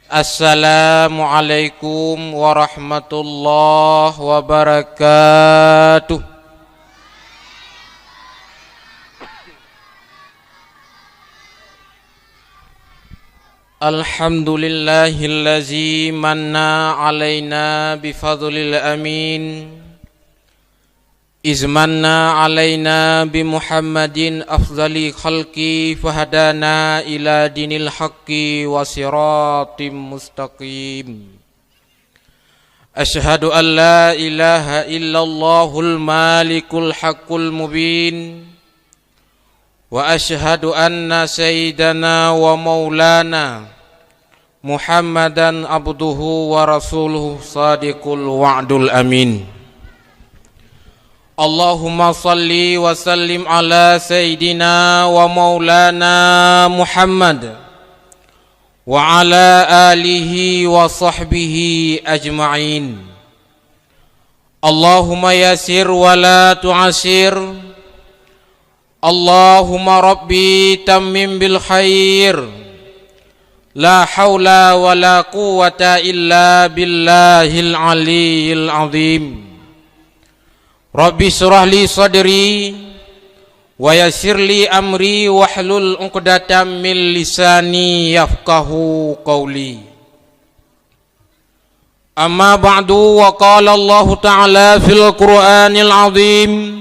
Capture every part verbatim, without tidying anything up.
Assalamualaikum warahmatullahi wabarakatuh. Alhamdulillahillazi manna alaina bifadlil amin. Iz manna alaina bi Muhammadin afdali khalqi fahadana ila dinil haqqi wa siratim mustaqim. Asyhadu an la ilaha illallahul malikul haqqul mubin. Wa asyhadu anna sayyidana wa maulana Muhammadan abduhu wa rasuluh sadiqul wa'dul amin. Allahumma salli wa sallim ala sayyidina wa maulana Muhammad wa ala alihi wa sahbihi ajma'in. Allahumma yassir wa la tu'assir. Allahumma rabbi tammim bil khair. La haula wa la quwwata illa billahil aliyyil azim. Rabbi shrah li sadri wa yassir li amri wahlul uqdatam min lisani yafqahu qawli. Amma ba'du, wa qala Allahu ta'ala fil Qur'anil azim.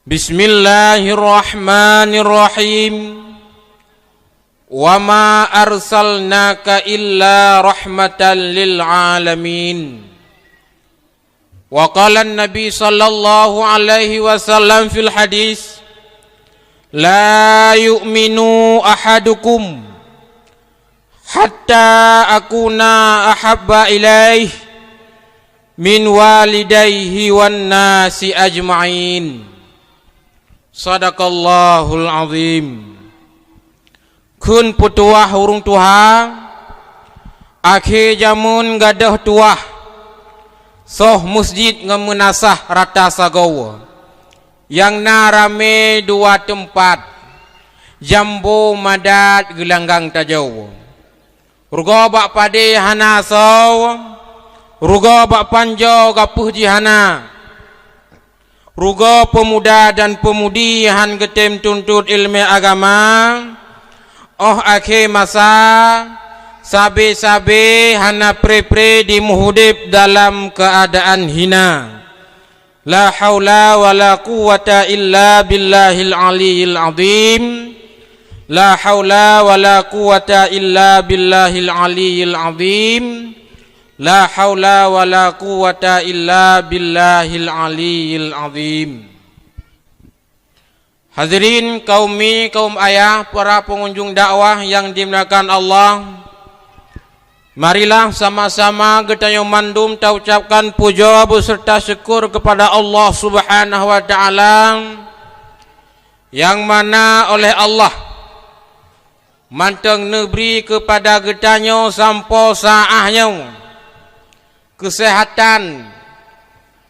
Bismillahirrahmanirrahim. Wa ma arsalnaka illa rahmatan lil alamin. Wa qala Nabi sallallahu alaihi wasallam fil hadis, "La yu'minu ahadukum hatta akuna ahabba ilaihi min walidaihi wan nasi ajma'in." Sadaqallahul azim. Kheun peutuwah ureuëng tuha, akhé jamén gadôh tuwah, soh meusjid ngon meunasah rata sagoe, nyang na ramé dua teumpat, jambo madat geulanggang tajoe. Rugoe bak padé hana asoe, rugoe bak panjoe gapeuh jih hana. Rugoe peumuda dan peumudi hán geutem tuntot iéleumé agama, óh akhé masa, sabe-sabe hana pré-pré jimeuudeb dalam keuadaan hina. La haula wa la quwwata illa billahil aliyyil azim. La haula wa la quwwata illa billahil aliyyil azim. La haula wa la quwwata illa billahil aliyyil azim. Hadirin kaum mi, kaum ayah, para pengunjung dakwah yang dimuliakan Allah, marilah sama-sama geutanyoe mandum taucapkan pujoe beuseurta syukur keupada Allah Subhanahu wa Ta'ala, nyang mana oleh Allah mantong neubri keupada geutanyoe sampoe saát nyoe keuseuhatan,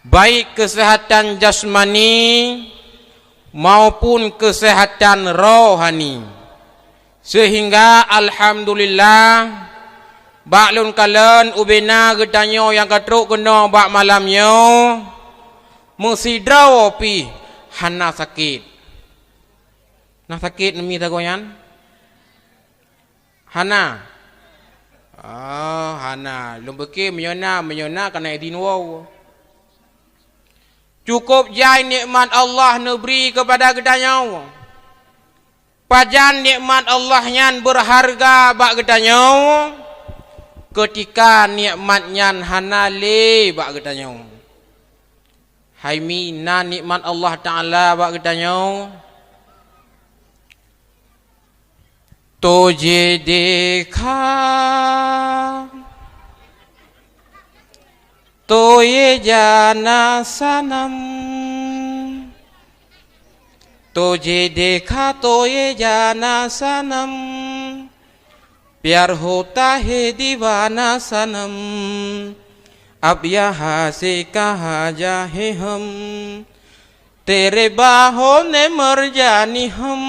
baik keuseuhatan jasmani maupun keuseuhatan rohani. Seuhingga alhamdulillah, bak lôn kalon ubena geutanyoe nyang ka trok keunoe bak malam nyoe, meusidroe pih hana sakét. Na sakét neumi sagoe nyan? Hana? Oh, hana. Lôn pike meunyoe na, meunyoe na kana idin woe. Cukôp jai nikmat Allah neubri keupada geutanyoe. Pajan nikmat Allah nyan beurharga bak geutanyoe, keutika nikmat nyan hana lé bak geutanyoe. Hai mi, na nikmat Allah Ta'ala bak geutanyoe? Tujhe dekha, to ye jana sanam. Tujhe dekha, to ye jana sanam. Pyar hota hai diwana sanam, ab yaha se kaha ja hai hum, tere baahon ne murjani hum.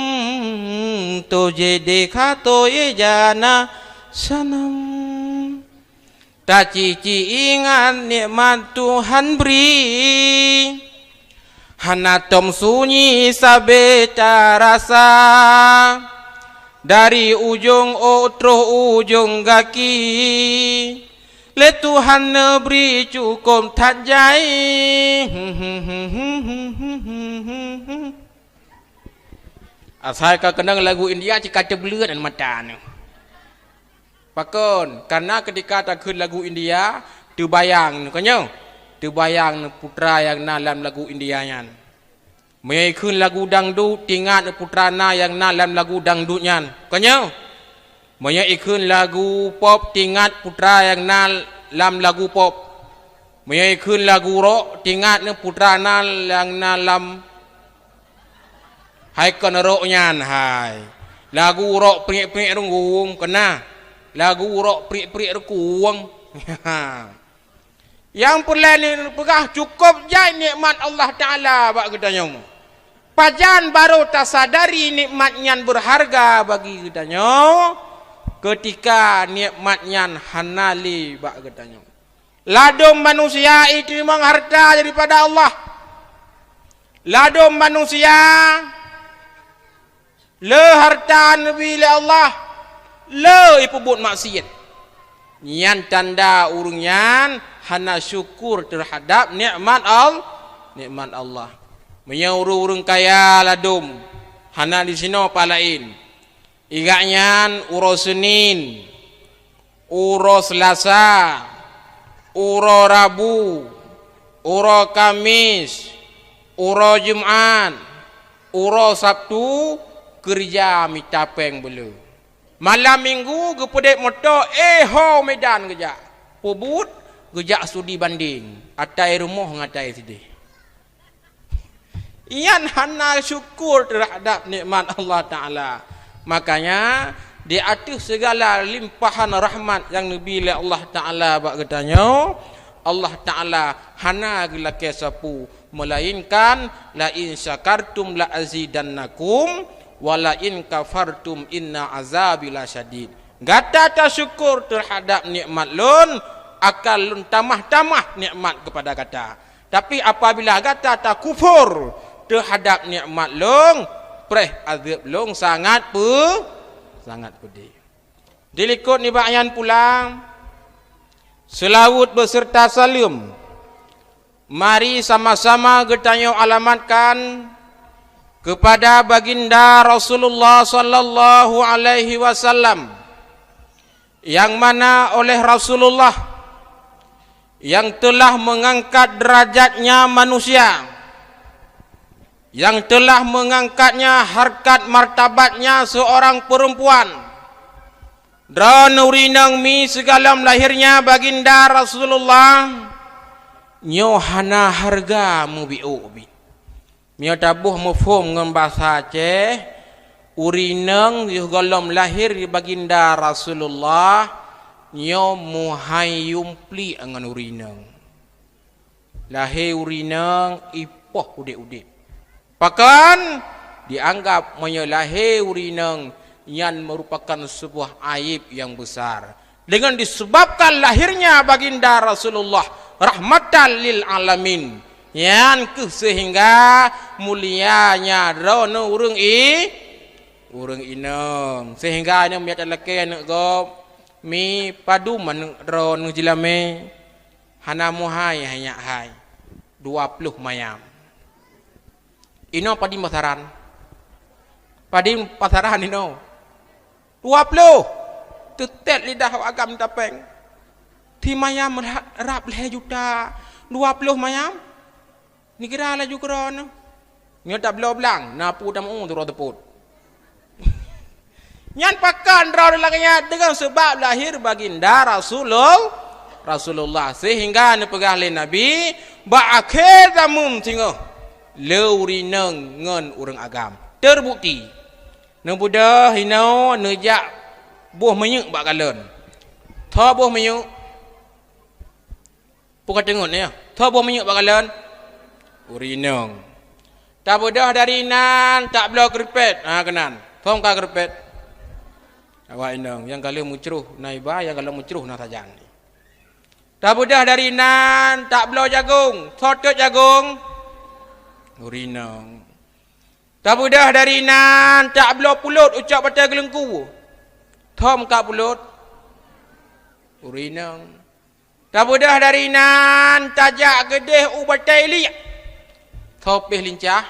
Tujhe dekha, to ye jana Sanam. Taci-ci ingat nikmat Tuhan bri, hana tom sunyi sabe tarasa. Dari ujong ôk troh ujong gaki, lé Tuhan neubri cukôp that jai. Asai ka keunong lagu India, cit ka teubleuet mata neuh. Pakon? Karena ketika takheun lagu India, teubayang neuh, kon nyoe? Teubayang neuh putra nyang na lam lagu India nyan. Meunyoe ikheun lagu dangdut, teuingat neuh putra na nyang na lam lagu dangdut nyan, kon nyoe? Meunyoe ikheun lagu pop, teuingat putra nyang na lam lagu pop. Meunyoe ikheun lagu rock, teuingat neuh putra na nyang na lam Hai kon rock nyan hai. Lagu rock priek-priek rukueng keuna. Lagu rock priek-priek rukueng. Nyang peureulée neupeugah cukôp jai nikmat Allah Taala bak geutanyoe. Pajan barô tasadari nikmat nyan beurharga bagi geutanyoe, keutika nikmat nyan hana lé bak geutanyoe. Ladôm manusia iteurimong hareuta daripada Allah. Ladôm manusia le hareuta neubi lé Allah, le ipeubuet maksiet. Nyan tanda ureuëng nyan hana syukur teuhadab nikmat Al-, nikmat Allah. Meunyoe ureuëng-ureuëng kaya ladôm, hana disinoe pat laén. Igak nyan uroe Senin, uroe Selasa, uroe Rabu, uroe Kamis, uroe Jumat, uroe Sabtu keureuja mita péng beuleu. Malam Minggu geupeudeh moto, eh, ho Medan geujak. Peubuet geujak studi banding, atai rumoh ngon atai sideh. Nyan hana syukur teuhadab nikmat Allah Taala. Makanya, di ateueh segala limpahan rahmat nyang neubi lé Allah Taala bak geutanyoe, Allah Taala hana geulakée sapeue, melainkan, "La in syakartum la azidannakum, wa la in kafartum inna azabi lasyadid." Gata tasyukur teuhadab nikmat Lôn, akan Lôn tamah-tamah nikmat keupada gata. Tapi apabila gata takufur teuhadab nikmat Lôn, preh azeueb Lôn sangat pe-, sangat peudeh. Dilikot nibak nyan pula, seulaweuet beuseurta saleuem, mari sama-sama geutanyoe alamatkan keupada Baginda Rasulullah sallallahu alaihi wasallam, nyang mana oleh Rasulullah nyang teulah meungangkat deurajatnya manusia, nyang teulah meungangkatnya harkat martabatnya seorang peurempuan. Droeneuh ureuëng inong mi sigohlom lahirnya Baginda Rasulullah, nyoe hana hareuga mubiôk bit. Meunyoe taboh muphom ngon basa Aceh, ureuëng inong yoh gohlom lahé di Baginda Rasulullah, nyoe meuhai yuem pliek ngon ureuëng inong. Lahé ureuëng inong ipoh udeb-udeb. Pakon? Dianggap meunyoe lahé ureuëng inong nyan meurupakan seubuah aéb nyang beusar. Dengan disebabkan lahirnya Baginda Rasulullah rahmatan lil alamin, nyan kheueh seuhingga mulianya droeneuh ureuëng i-, ureuëng inong. Seuhingga nyoe meunyoe talakée aneuëk gob, mi padum aneuëk droeneuh jilamé, hana meuhai hai nyak hai, dua ploh mayam. Inoe padum pasaran? Padum pasaran inoe? Dua ploh. Teutet lidah awak agam tapéng. Ti mayam ra-, rab lhée juta, dua ploh mayam. Neugira laju keudroe nyoe. Nyoe tabloe blang, na peue tameu tu droe teupot. Nyan pakon droe lagée nyan, deungon sabab lahé Baginda Rasulul-, Rasulullah, seuhingga neupeugah lé Nabi, bak akhé zameuem singoh, le ureuëng inong ngon ureuëng agam. Terbukti, neubeudôh inoe neujak boh minyeuk bak galon. Tho boh minyeuk, Peue ka teungeut nyoe? Tho boh minyeuk bak galon? Ureuëng inong. Tabeudôh dari nan, tabloe keureupet. Ha, keunan. Phon ka keureupet? Awak inong, nyang ka lheueh meucroh na iba, nyang ka lheueh meucroh na sajan. Tabeudoh dari nan, tabloe jagong, soe teuk jagong? Ureueng inong. Tabeudoh dari nan, tabloe pulot ucok batée geuleungku. Soe meukat pulot? Ureueng inong. Tabeudoh dari nan, tajak geudeh u batée iliek. Soe pih lincah?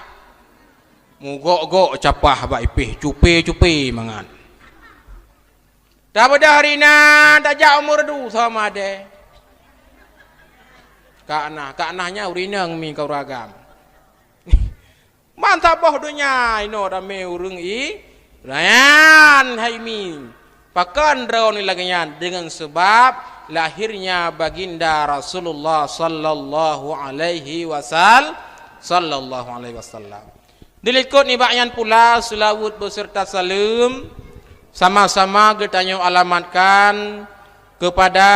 Mugok-gok capah bak ipih, cupe-cupe mangat. Tabeudoh dari nan, tajak u meureudu, soe madée? Kak Nah, Kak Nah nyan ureueng inong mi ka ureueng agam. Ban saboh donya inoe ramé ureueng i rayan hai mi. Pakon droeneuh lagée nyan? Deungon seubab lahirnya baginda Rasulullah sallallahu alaihi wasal-, sallallahu alaihi wasallam. Dilikot nibak nyan pula seulaweuet beserta saleuem sama-sama geutanyoe alamatkan kepada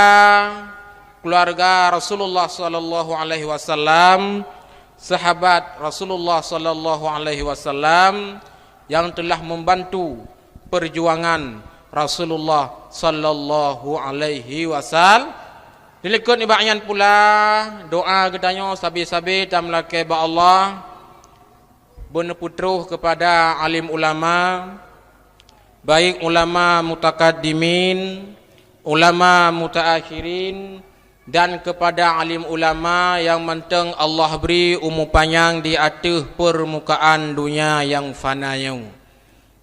keluarga Rasulullah sallallahu alaihi wasallam, sahabat Rasulullah sallallahu alaihi wasallam yang telah membantu perjuangan Rasulullah sallallahu alaihi wasallam. Dilikot nibak nyan pula doa geutanyoe sabe-sabe tameulakée bak Allah, beuneupeutroh kepada alim ulama, baik ulama mutakaddimin, ulama mutaakhirin, dan kepada alim ulama nyang mantong Allah bri umu panyang di ateueh peurmukaan donya nyang fana nyoe.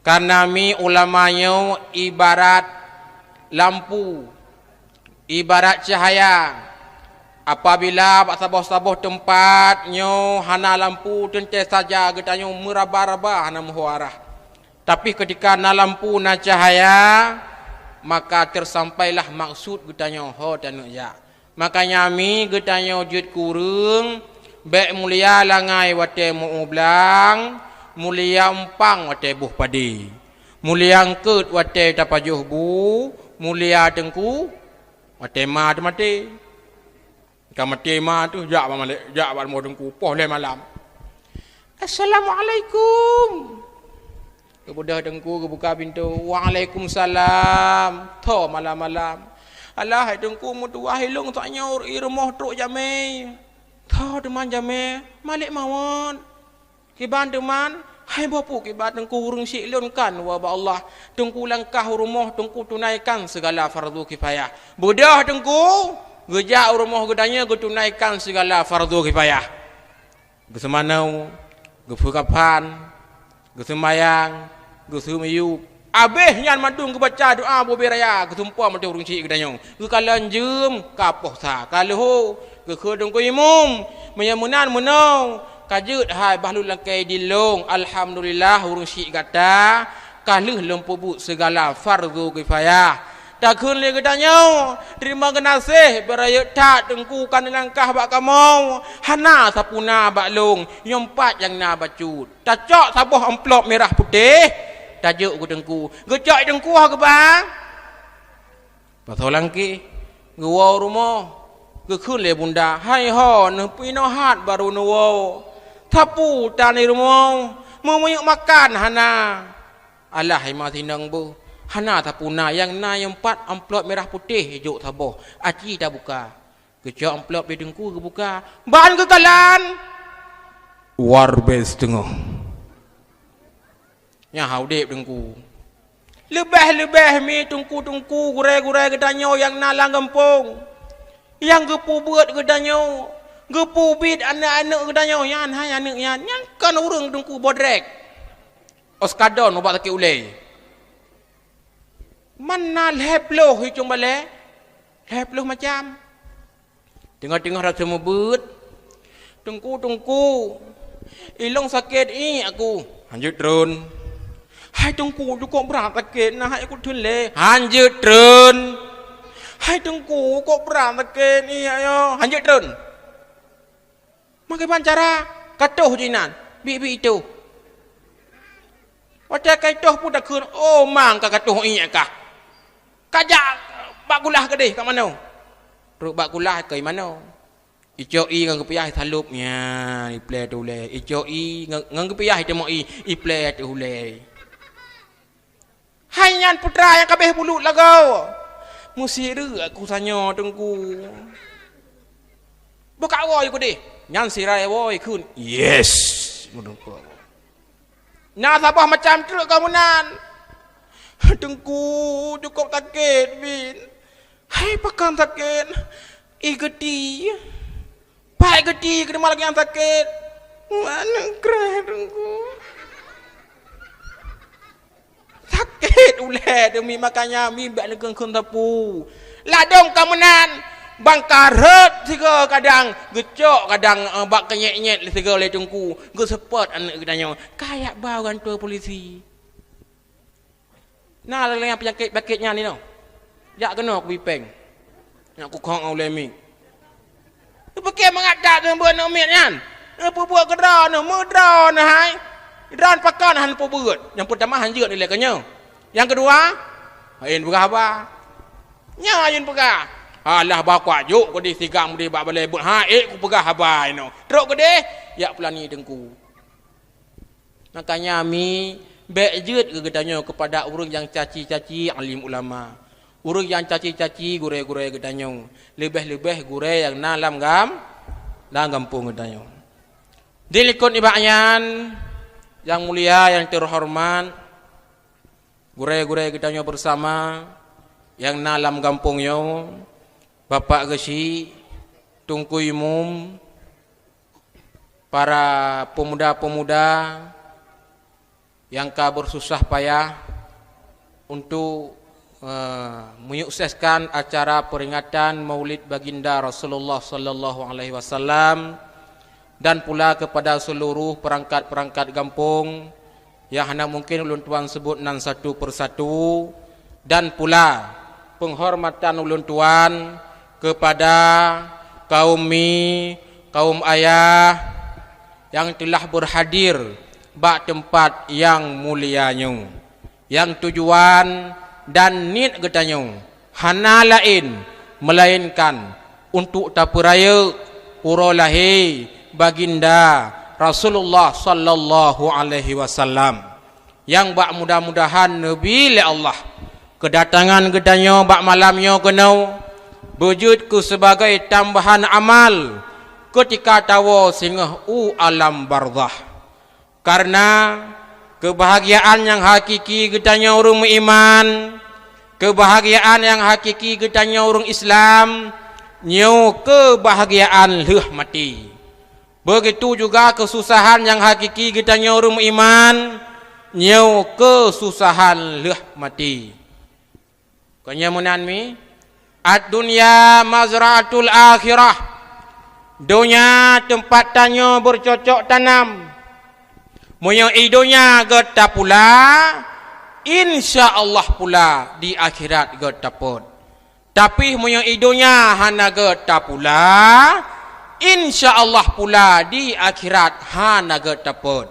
Kareuna mi ulama nyoe ibarat lampu, ibarat cahya. Apabila bak saboh-saboh teumpat nyoe hana lampu, teuntée saja geutanyoe meuraba-raba hana meuho arah. Tapi keutika na lampu, na cahya, maka teusampailah maksud geutanyoe ho taneuk jak. Makanya mi geutanyoe jeuet keu ureueng, bék mulia langai watée meu-ueh blang, mulia umpang watée boh padé, mulia eungkot watée tapajoh bu, mulia teungku watée ma teumaté. Ka maté ma teuh, jak bak malée, jak bak rumoh teungku, poh lhée malam. "Assalamualaikum." Geubeudôh teungku, geubuka pintoe. "Waalaikumsalam." Tho malam-malam. "Alah, hai teungku, meutuwah ilong tanyoe i rumoh trok jamé." Tho teuma jamé, malek mawöt. Kiban teuma, hai boh pu kiban teungku, ureueng syik lôn kan wa ba Allah. Teungku langkah u rumoh, teungku tunaikan segala fardu kifayah. Beudôh teungku, geujak u rumoh geutanyoe geutunaikan segala fardu kifayah. Geuseumanoe, geupeu kapan, geuseumayang, geuseumiyueb. Abéh nyan mandum geubaca doa bubé raya, geusumpah mantong ureueng syik geutanyoe. Geukalon jeuem, ka poh sa, ka leuho, geukheun teungku imum, meunyoe meunan meunoe, ka jeuet hai bah lôn lakée dilong, alhamdulillah ureueng syik gata, ka lheueh lôn peubuet segala fardu kifayah. Takheun lé geutanyoe, teurimong geunaséh, beurayeuk that teungku ka neulangkah bak kamoe, hana sapeue na bak lôn, nyoe pat nyang na bacut. Tacok saboh amplop mirah putéh, tajok keu teungku. Geucok teungku ho geuba. Pasoe langkée, geuwoe rumoh, geukheun lé bunda, "Hai ho, neupeue inoe hat barô neuwoe. Sapeue tan i rumoh, meumiyueb makan hana." Alah, ima sinong beuh, hana sapeue na, nyang na nyoe pat amplop mirah putéh jok saboh, aci tabuka. Geucok amplop di teungku geubuka, ban geukalon. Warbée siteungoh. Nyan ha udeb teungku. Leubeh-leubeh mi teungku-teungku, gurée-gurée geutanyoe nyang na lam gampông, nyang geupeubuet geutanyoe, geupeubiet aneuëk-aneuëk geutanyoe nyan, hai aneuëk nyan, nyan kon ureuëng teungku bodrek. Oskadon ubat sakét ulée. Man na lhée ploh hicong balée, lhée ploh macam. Teungoh-teungoh rasa meubeut, "Teungku, teungku, ilong sakét iék aku." "Hanjeuet tron." "Hai teungku, cukôp brat sakét na, hai aku theun lé." "Hanjeuet tron." "Hai teungku, cukôp brat sakét iék nyoe." "Hanjeuet tron." Meukiban cara, ka toh jinan, biet-biet itoh. Watée ka itoh pun takheun, "Oh, mang ka katoh iék kah? Kajak bak kulah keudeh ka manoe." Trok bak kulah keu manoe. Icok ié ngon geupiah isalop nyan, iplée teuh ulée. Icok ié ngon, ngon geupiah iteumok ié, iplée teuh ulée. Hai nyan putra nyang ka abéh bulut lagoe. Meusireuk ku tanyoe Teungku. Bukak woe keudeh. Nyan sira woe kheun. Yes. Meudeueng. Na saboh macam treuk ka meunan. Teungku, cukôp sakét, bin. Hai, pakon sakét? Ih, geuti. Pai geuti, keuneuk lagèe nyang sakét. Aneuk kreh, Teungku. Sakét ulèe demi makanya mi bèk neukheun-kheun sapeue. Ladôm ka meunan, bangka rhot sigoe kadang, geucok kadang, eh, bak keunyèt-nyèt sigoe lé Teungku, geuseupôt aneuk geutanyoe, kajak ba u kantor polisi. Na lagèe nyang peunyakét-peunyakét nyan inoe. Jak keunoe kubri péng. Nyak kukhong ulèe miet. Neupike mangat that neubeuet aneuk miet nyan. Neupeubuet keu droeneuh, meudroeneuh hai. Droeneuh pakon hana neupeubuet. Nyang peutama han jeuet ilèe keu nyoe. Nyang keudua, han peugah haba. Nyoe han peugah. Alah, ba kuat jok keudeh sigam keudeh bak balèe beuet. Ha, ék kupeugah haba inoe. Trok keudeh, jak peulani Teungku. Makanya mi, bèk jeuet keu geutanyoe keupada ureueng nyang caci-caci alim ulama, ureueng nyang caci-caci gurèe-gurèe geutanyoe, leubèh-leubèh gurèe nyang na lam gam-, lam gampông geutanyoe. Dilikot nibak nyan, nyang mulia, nyang teuhoreumat, gurèe-gurèe geutanyoe beusama nyang na lam gampông nyoe, Bapak Geuchik, Teungku Imum, para pemuda-pemuda nyang ka bersusah payah untuk, eh, menyukseskan acara peringatan Maulid Baginda Rasulullah sallallahu alaihi wasallam, dan pula kepada seluruh perangkat-perangkat gampông nyang hana mungkin ulôn tuan sebut nan satu persatu, dan pula penghormatan ulôn tuan kepada kaum mi, kaum ayah nyang telah berhadir bak teumpat nyang mulia nyoe. Nyang tujuan dan niet geutanyoe hana laén meulaénkan untuk tapeurayeuk uroe lahé Baginda Rasulullah sallallahu alaihi wasallam, nyang bak mudah-mudahan neubi lé Allah keudatangan geutanyoe bak malam nyoe keunoe beujeuet keu sibagai tambahan amal keutika tawoe singoh u alam barzakh. Kareuna keubahgiaan nyang hakiki geutanyoe ureueng meuiman, keubahgiaan nyang hakiki geutanyoe ureueng Islam, nyoe keubahgiaan lheueh maté. Beugitu juga keususahan nyang hakiki geutanyoe ureueng meuiman, nyoe keususahan lheueh maté. Kon nyan meunan mi, "Ad-dunya mazra'atul akhirah." Donya teumpat tanyoe beucocok tanam. Meunyoe i donya gèt tapula, insya Allah pula di akhirat gèt tapôt. Tapi meunyoe i donya hana gèt tapula, insya Allah pula di akhirat hana gèt tapôt.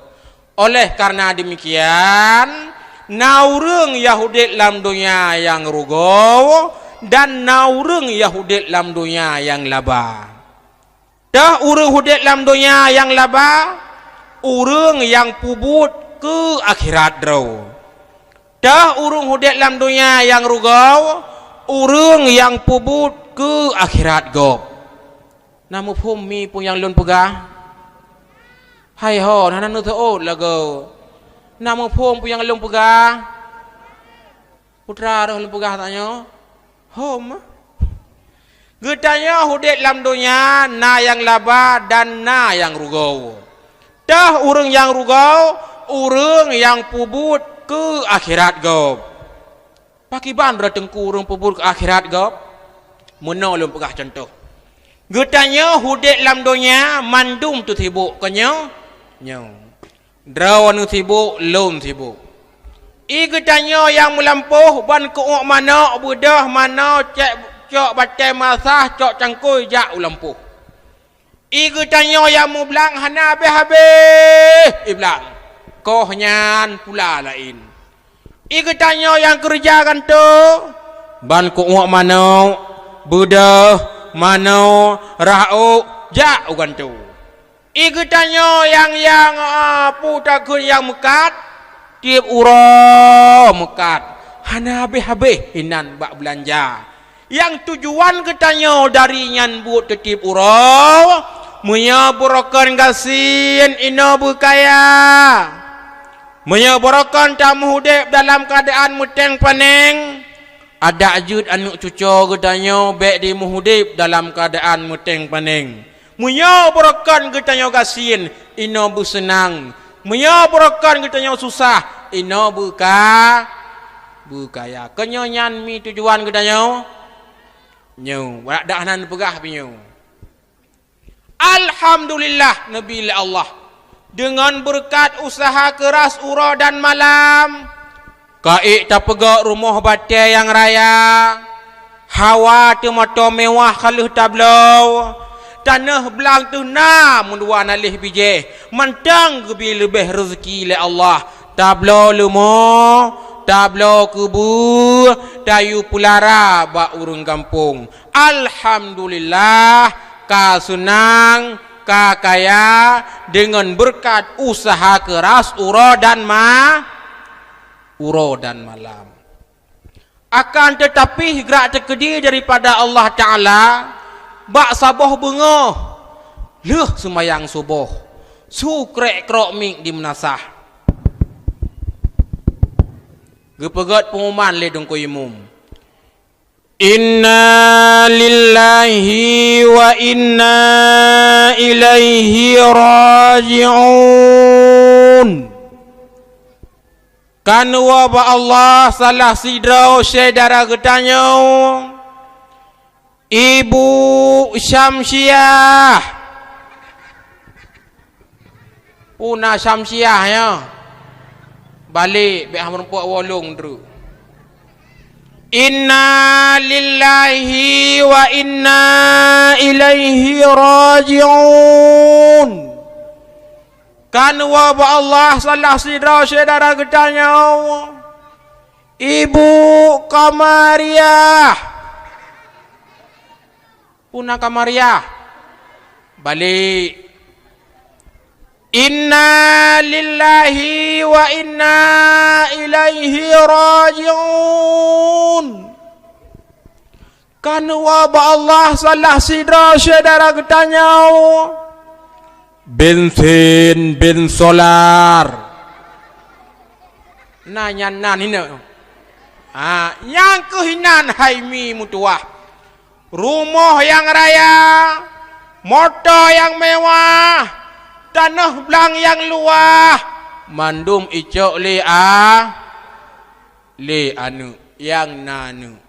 Oleh karena demikian, na ureueng nyang udép lam donya nyang rugoe, dan na ureueng nyang udép lam donya nyang laba. Teuh ureueng udép lam donya nyang laba, ureueng nyang peubuet keu akhirat droe. Teuh ureueng udép lam donya nyang rugoe, ureueng nyang peubuet keu akhirat gob. Na muphom mi peue nyang lôn peugah? Hai ho, hana neuseuôt lagoe. Na muphom peue nyang lôn peugah? Putra roh lôn peugah tanyoe. Hom. Geutanyoe udép lam donya na nyang laba dan na nyang rugoe. Teuh ureueng nyang rugoe, ureueng nyang peubuet keu akhirat gob. Pakriban droe teungku ureueng peubuet keu akhirat gob? Meunoe lôn peugah cuntoh. Geutanyoe udép lam donya mandum teusibok, kon nyoe? Nyoe. Droeneuh sibok, lôn sibok. I geutanyoe nyang meulampôh ban keu'uek manok, beudôh manoe, cèk, cok batèe meurasah, cok cangkôi jak u lampôh. I geutanyoe nyang mublang hana habéh-habéh iblang, koh nyan pula laén. I geutanyoe nyang keureuja gantoe, ban keu'uek manok, beudôh, manoe, rah ôk, jak u gantoe. I geutanyoe nyang, nyang, a, peue takheun nyang meukat, tiep uroe meukat. Hana habéh-habéh inan bak beulanja. Nyang tujuan geutanyoe dari nyan buet teutab uroe, meunyoe beurokon gasien inoe beukaya. Meunyoe beurokon tameuudeb dalam keuadaan meuténg panéng, adak jeuet aneuk cucoe geutanyoe bék dimeuudeb dalam keuadaan meuténg panéng. Meunyoe beurokon geutanyoe gasien, inoe beuseunang. Meunyoe beurokon geutanyoe susah, inoe beuka-, beukaya. Keu nyoe nyan mi tujuan geutanyoe. Nyoe, dak hana neupeugah pih nyoe. Alhamdulillah, neubi lé Allah. Deungon beureukat useuha keuras uroe dan malam, ka ék tapeugöt rumoh batée nyang raya, hawa teumoto meuwah ka lheueh tabloe, taneuh blang teuh na meudua naléh bijéh, mantong geubi leubeh reuzeuki lé Allah. Tabloe leumo, tabloe keubeue, tayue peulara bak ureuëng gampông. Alhamdulillah, ka seunang, ka kaya deungon beureukat useuha keuras uroe dan ma-, uroe dan malam. Akan teutapi, gerak teukeudi daripada Allah Ta'ala bak saboh beungoh lheueh seumayang suboh, su krek-krok miek di meunasah. Geupeugöt peunguman lé Teungku Imum. Inna lillahi wa inna ilaihi raji'un. Ka neuwoe bak Allah salah sidroe syedara geutanyoe, Ibu Syamsiah. Puna Syamsiah nyoe. Balek, bék hana meurumpok wolong treuk. Inna lillahi wa inna ilaihi raji'un. Ka neuwoe bak Allah salah sidroe syedara geutanyoe, Ibu Kamariah. Puna Kamariah. Balek. Inna lillahi wa inna ilaihi raji'un. Ka neuwoe bak Allah salah sidroe syedara geutanyoe, Bensin bin Solar. Na nyan nan hina. Ha, nyang keuh inan hai mi meutuwah. Rumoh nyang raya, moto nyang mewah, taneuh blang nyang luwah, mandum icok lé a-, lé aneuk nyang na aneuk.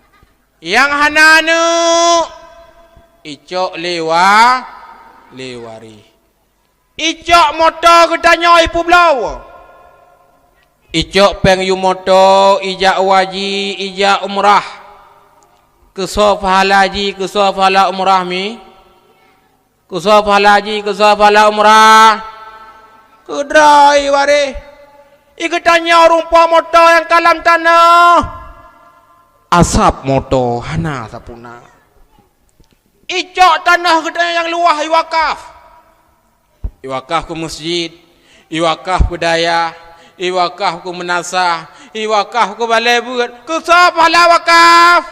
Nyang hana aneuk, icok lé wa-, lé waréh. Icok moto geutanyoe ipeubloe. Icok péng yum moto, ijak haji, ijak umrah. Keusoe pahala haji, keusoe pahala umrah mi? Keusoe pahala haji, keusoe pahala umrah? Keudroe waréh. I geutanyoe rumpok moto nyang ka lam tanoh. Asab moto hana sapeue na. Icok tanoh geutanyoe nyang luwah iwakaf. Iwakaf keu masjid, iwakaf keu dayah, iwakaf keu meunasah, iwakaf keu balée beuet. Keusoe pahala wakaf?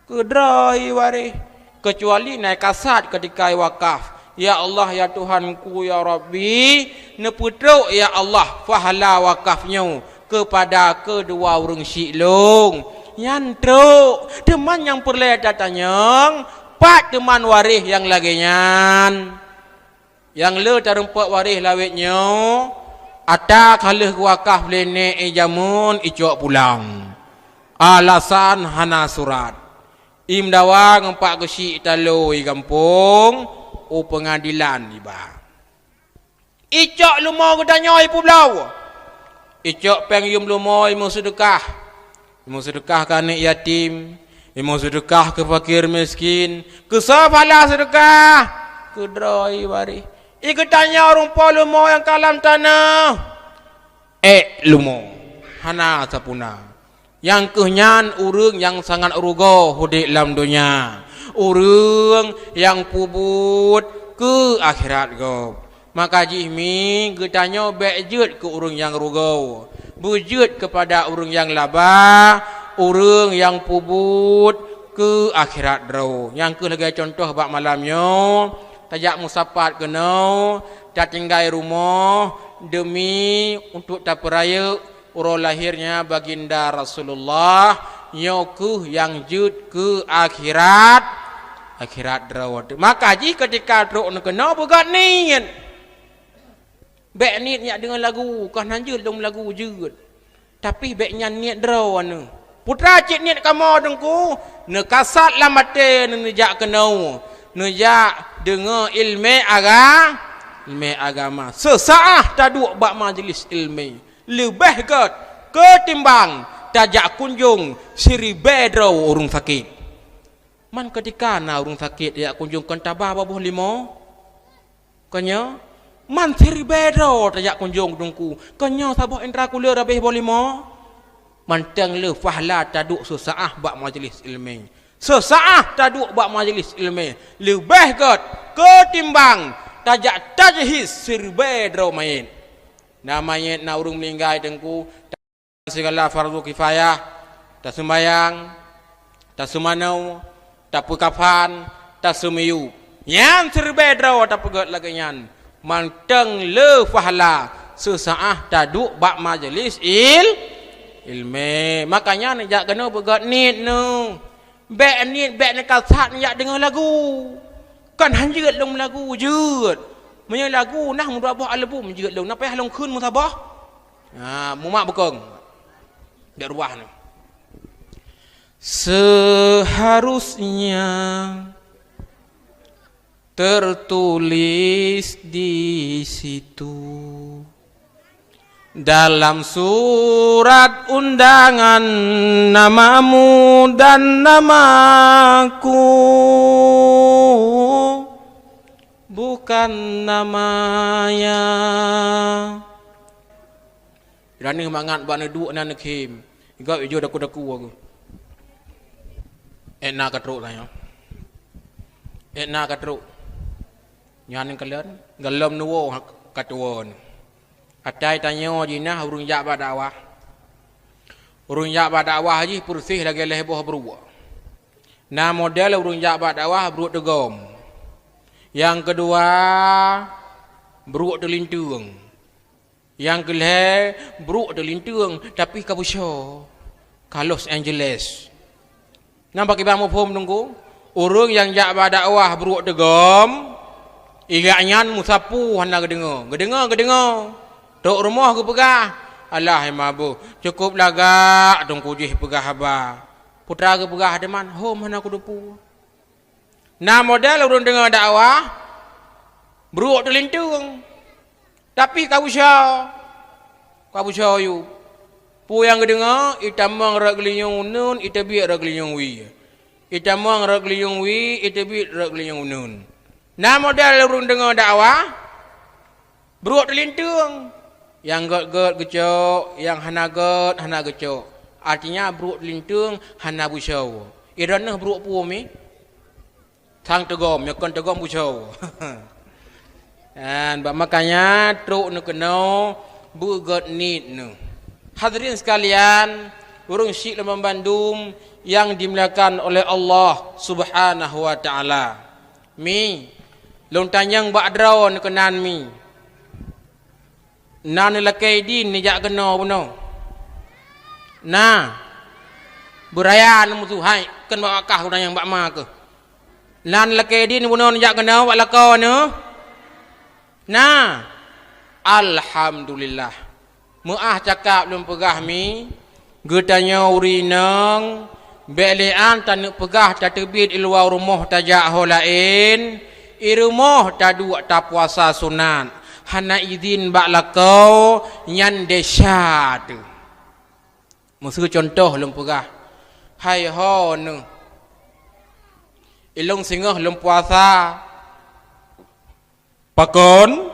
Keudroe waréh. Keucuali na i kasat keutika iwakaf. Ya Allah, ya Tuhanku, ya Rabbi, neupeutrok, ya Allah, pahala wakaf nyoe keupada keudua ureuëng syiek lôn. Nyan trok, teuma nyang peureulée tatanyong, pat teuma waréh nyang lagée nyan? Nyang le tarumpok waréh lawét nyoe, ata ka lheueh geuwakaf lé nék i jameun icok pulang. Alasan hana surat. I meudawa ngon pak geusyik talo i gampông, u peungadilan iba. Icok leumo geutanyoe ipeubloe. Icok péng yum leumo imeuseudekah. Imeuseudekah keu aneuk yatim, imeuseudekah keu fakir miskin. Keusoe pahala seudekah? Keudroe waréh. I geutanyoe rumpok leumo nyang ka lam tanoh. Ék leumo. Hana sapeue na. Nyang keuh nyan ureuëng nyang sangat rugoe udeb lam donya. Ureuëng nyang peubuet keu akhirat gob. Maka jih mi geutanyoe bék jeuet keu ureuëng nyang rugoe, beujeuet keupada ureuëng nyang laba, ureuëng nyang peubuet keu akhirat droe. Nyang kheueh lagée cuntoh bak malam nyoe, tajak meusapat keunoe, tatinggai rumoh deumi untuk tapeurayeuk uroe lahirnya Baginda Rasulullah, nyoe kheueh nyang jeuet keu akhirat, akhirat droe. Maka jih keutika trok neukeunoe beugét niet. Bék niet jak deungoe lagu, kon han jeuet lom lagu jeuet. Tapi bék nyan niet droe neuh. Putra cit niet kamoe Teungku, neukasat lam até neuh neujak keunoe, neujak deungoe iéleumé aga-, iéleumé agama. Seusaáh taduek bak majeulis iéleumé. Leubeh gét keutimbang tajak kunjong siribée droe ureuëng sakét. Man keutika na ureuëng sakét tajak kunjong kon taba babah limo. Keunyoe, man siribée droe tajak kunjong Teungku. Keunyoe saboh indra kuleur habéh boh limo. Mantong le pahla taduek seusaáh bak majeulis iéleumé. Seusaáh taduek bak majeulis iéleumé leubeh gét keutimbang tajak tajhiz siribée droe manyét. Na manyét, na ureuëng meuninggai Teungku, sigala fardu kifayah, taseumayang, taseumanoe, tapeukafan, taseumiyueb. Nyan siribée droe tapeugét lagée nyan. Mantong le pahla seusaáh taduek bak majeulis il-, iéleumé. Makanya neujak keunoe beugét niet neuh. Bék niet, bék neukasat neujak deungoe lagu. Kon han jeuet lom lagu, jeuet. Meunyoe lagu nah meudua boh album jeuet lom, na payah lom kheun meusaboh. Ha, mumak beukong. Dak ruah ni. Seharusnya tertulis di situ, dalam surat undangan, namamu dan namaku, bukan namanya. Ranih mangat bak neuduek na neukhém. Gop ijô daku-daku aku. Ék na ka trok tanyoe. Ék na ka trok. Nyan kalon, gohlom neuwoe ka tuwon. Atai tanyoe jih na ureuëng jak bak dakwah. Ureuëng jak bak dakwah jih peureuseh lagée lhée boh bruek. Na model ureuëng jak bak dakwah bruek teugom. Nyang keudua, bruek teulinteung. Nyang keulhée, bruek teulinteung, tapi ka beusoe, ka Los Angeles. Na pakriban muphom Teungku? Ureuëng nyang jak bak dakwah bruek teugom, i gobnyan meusapeue hana geudeungoe. Geudeungoe, geudeungoe. Trok rumoh geupeugah, "Alah, hai mabôh, cukôp lagak Teungku jih peugah haba." Putra geupeugah, "Teuma hom hana kuteupeu." Na model ureuëng deungoe dakwah, bruek teulinteung, tapi ka beusoe, ka beusoe yub. Peue nyang geudeungoe, itamong rot geulinyueng uneuen, iteubiet rot geulinyueng wie. Itamong rot geulinyueng wie, iteubiet rot geulinyueng uneuen. Na model ureuëng deungoe dakwah, bruek teulinteung. Nyang gét-gét geucok, nyang hana gét hana geucok. Artinya bruek teulinteung hana beusoe. Droeneuh bruek peue mi? Sang teugom, nyoe kon teugom beusoe. Dan bak makanya trok neukeunoe beugét niet neuh. Hadirin sekalian, ureuëng syiek lôn banmandum nyang dimuliakan oleh Allah Subhanahu wa Taala. Mi, lôn tanyong bak droe neukeunan mi. Na neulakée idin neujak keunoe bunoe? Na. Beuraya neumusoh hai, kheun bak kah geutanyoe bak ma keuh. Na neulakée idin bunoe neujak keunoe bak lakoe neuh? Na. Alhamdulillah. Meuáh cakap lôn peugah mi, geutanyoe ureuëng inong, bék lé án taneuk peugah tateubiet i luwa rumoh tajak ho laén, i rumoh taduek tapuasa sunat, hana idin bak lakoe, nyan desya teuh. Meuseu cuntoh lôn peugah, hai ho neuh, ilôn singoh lôn puasa, Pakon?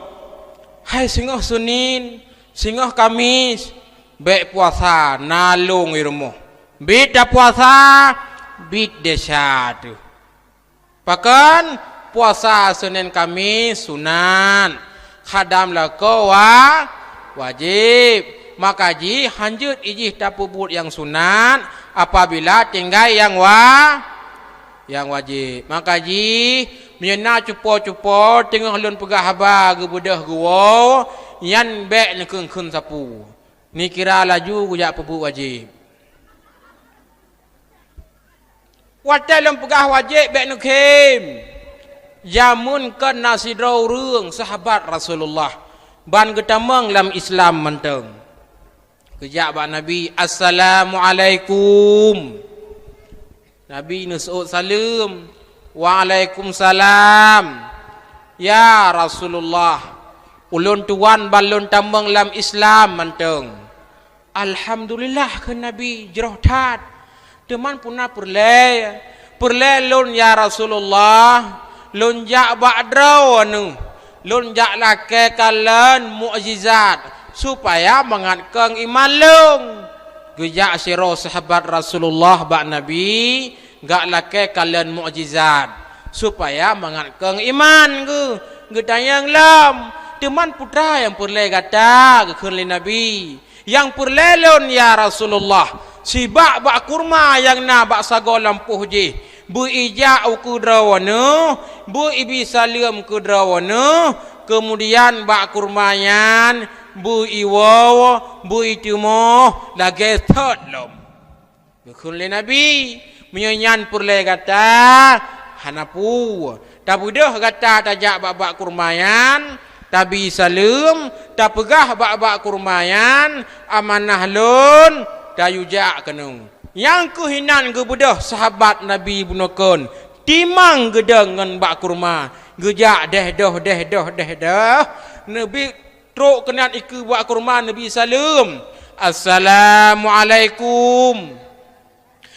Hai singoh Senin, singoh Kamis, bék puasa, na lôn i rumoh. Biet tapuasa, biet desya teuh. Pakon? Puasa Senin Kamis sunat. khadam lakoe wa-, wajéb. Maka jih hanjeuet ijih tapeubuet nyang sunat apabila tinggai nyang wa-, nyang wajéb. Maka jih meunyoe na cupo-cupo teungoh lôn peugah haba geubeudôh geuwoe, nyan bék neukheun-kheun sapeue. Neukira laju geujak peubuet wajéb. Watée lôn peugah wajéb bék neukhém. Jameun kon na sidroe ureuëng sahabat Rasulullah ban geutamong lam Islam mantong. Geujak bak Nabi, "Assalamualaikum." Nabi neuseuôt saleuem, "Waalaikumsalam. Ya Rasulullah, ulôn tuwan ban lôn tamong lam Islam mantong." "Alhamdulillah," kheun Nabi, "jroh that. Teuma peue na peureulée?" "Peureulée lôn, ya Rasulullah, lôn jak bak droeneuh, lôn jak lakée kalon mukjizat, supaya mangat kong iman lôn." Geujak sidroe sahabat Rasulullah bak Nabi, geujak lakée kalon mukjizat, supaya mangat kong iman geuh. Geutanyong lom, "Teuma peue nyang peureulée gata?" Geukheun lé Nabi, "Nyang peureulée lôn, ya Rasulullah, sibak bak kurma nyang na bak sagoe lampôh jih. Beu ijak u keu droeneuh, beu ibi saleuem keu droeneuh, keumudian bak kurma nyan beu iwoe, beu itimoh lagée thot lom." Geukheun lé Nabi, "Meunyoe nyan peureulée gata, hana peue. Tabeudôh gata tajak bak-bak kurma nyan, tabi saleuem, tapeugah bak-bak kurma nyan, 'Amanah lôn,' tayue jak keunoe." Nyang keuh inan geubeudôh sahabat Nabi bunoe kon, timang geudong ngon bak kurma, geujak deh doh, deh doh, deh doh. Neubi trok keunan ikeue bak kurma, neubi saleuem, "Assalamualaikum."